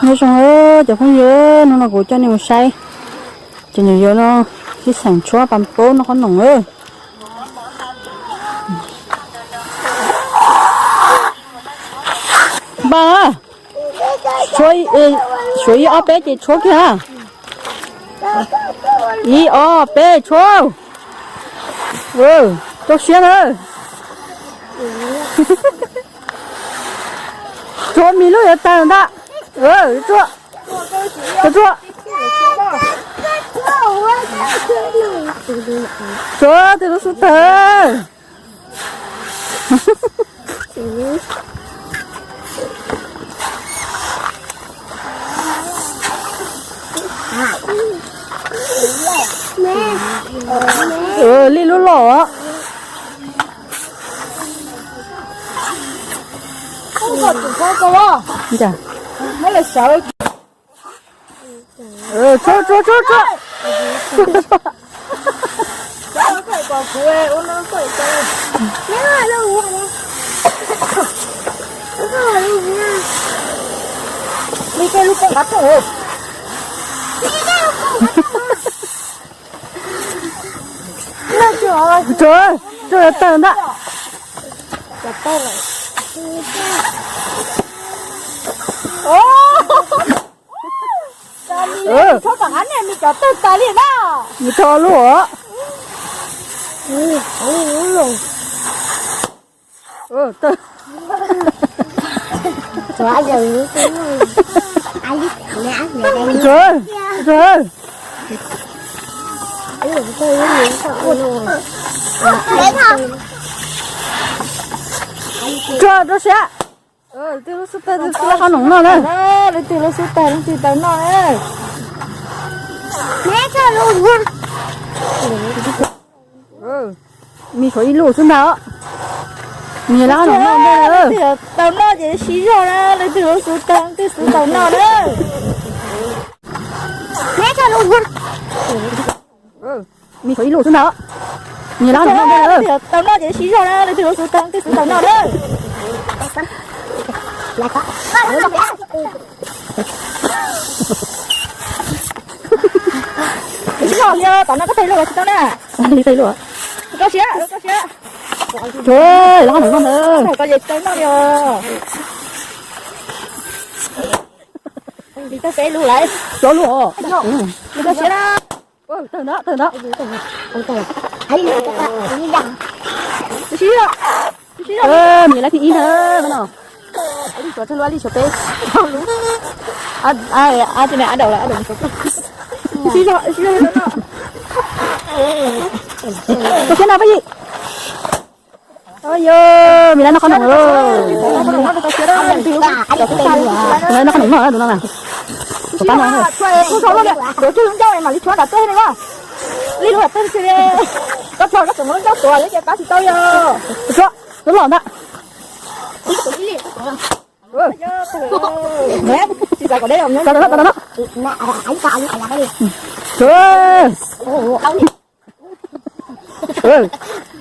Nyob zoo cov phooj ywg, hnub no kuv coj nej mus saib cov nyuam yaus no sib xeem tshuab pas paub noj qhob noom. Npaj, suav ib ob peb ces tshuab kiag. Ib ob peb tshuab. Rau siab na. Tshuab me lub yuav tawg ntag. Tshuab, tshuab, tshuab twg lub xub tawg. Lij lub loj. Tshuab, tshuab, tshuab, tshuab. Tshuab, tshuab tawg ntag. Nws tho lub os. Rau siab. Twb lub xub tawg, twb lub qhob noom noj na. Leej twg lub xub tawg leej twg tau noj na. Me tshuav ib lub xwb ntag. Nyias lub qhob noom noj ntag. Leej twg tau noj ces sib zog na, leej twg lub xub tawg leej twg xub tau noj na. Me tshuav ib lub xwb ntag. Nyias lub qhob noom noj ntag. Leej twg tau noj ces sib zog na, leej twg lub xub tawg leej twg xub tau noj na. Sib zog li, tom no koj tau ib lub los tsis tau na. Li tau ib lub. Rau siab, rau siab. Lub qhob noom noj ntag. Koj tau noj li os. Li tau peb lub lawm. Plaub lub os. Rau siab na. Tawg ntag, tawg ntag. Sib zog, sib zog. Me lab thib ib ntag no. Li tshuav tsawg lub, li tshuav peb. Ab, ab, ab, ab daum lawm, ab daum. Sib zog, sib zog no. Rau siab na Paj Yim. Yog, me lab noj qhob noom lawm. Noj qhob noom noj tus no na. Tus pab no. Tus ncauj mam li tshuav nram tej ne. Li lub nram tej li. Koj tshuav koj tseem muab lub ncauj tuav li ces pab tsis tau yog. Tshuav lub los ntag.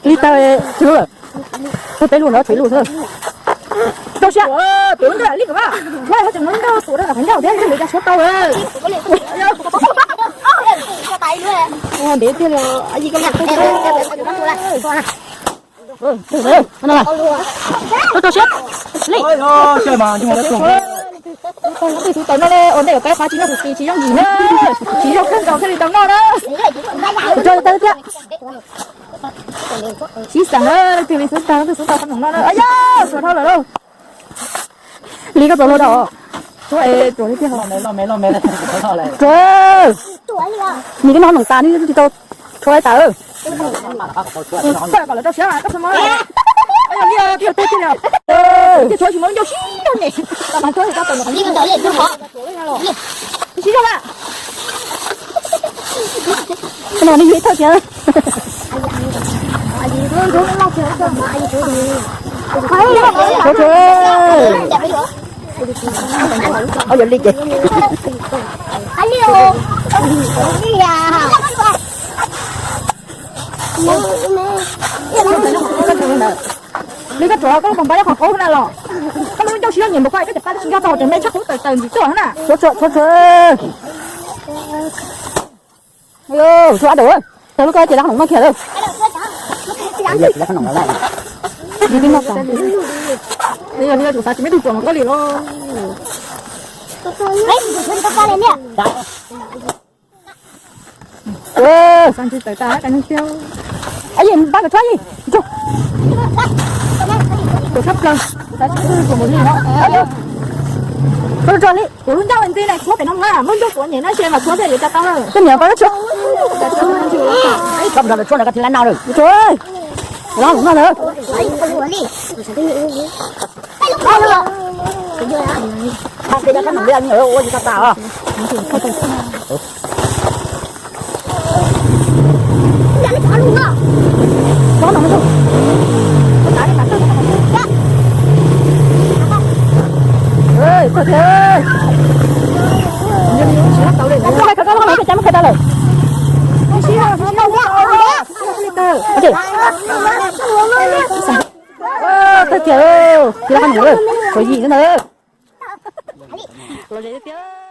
Li tau, li tau, tau peb lub no tshuav ib lub xwb. Rau siab. Tus ntawd li kom mas, ua ho tseem muab ncauj tuav rau nram qhov ncauj thiab li cas tshuav tau. Ntev tiag li. Rau siab. Li. Leej twg xub tau noj ne, ua ntej yuav pab pab tsis noj tus tsis zoo yim na, tsis zoo kawg nkaus thiaj li tau noj na. Rau tau thiab. Sib xeem na, leej twg li xub tau, leej twg xub tau qhob noom noj na. Yog, tuav dhau lawm lauj. Li koj tuav luag rau. Tuav li tiag. Tuav. Nws koj noj noom tas nws twb tsis tau tshuav tas. Txawm kom lawv rau siab koj txhob mob. Yog li tiag tiag li. Tiag tshuav tsis muaj ncauj sib zog ne. Sib zog na. Koj no nej yog ib thawj thiab. Tshuav, tshuav. Yog li ces. Li koj tshuav koj lub pam pab yog qhov qaub na los. Koj lub ncauj Tsis yog nyiam npaum koj, koj cov paj tsis nkag tau hauv cov me tshaj qub tawm tawm ntxim tuaj na. Tshuav, tshuav, tshuav. Tshuav ab daus, tau lub koj tias lab qhov no muaj kiag lawm. Yog li tus xav tsis muaj tus tuam mas koj li los. Xav tsis tawm tas ka neeg tiag. Yej, pab kom tshuab yej. Tuam tshaj plaws. Xav tsis muaj tus tuam mus li no. Tshuab tso li. Kuv lub ncauj ntxi na, tshuab pem no mas muaj ncauj tuam nyem na, ces mas tshuab thiaj yuav tsa tau na. Koj niam pab tshuab. Koj nrog lawv tshuab na, koj thiaj lab noj lawm. Tshuab, los noj lawm. Ua tsis tau tas os. Tawg kiag, cia lab qhov no, tshuav yim xwb ntag. Los ze tiag.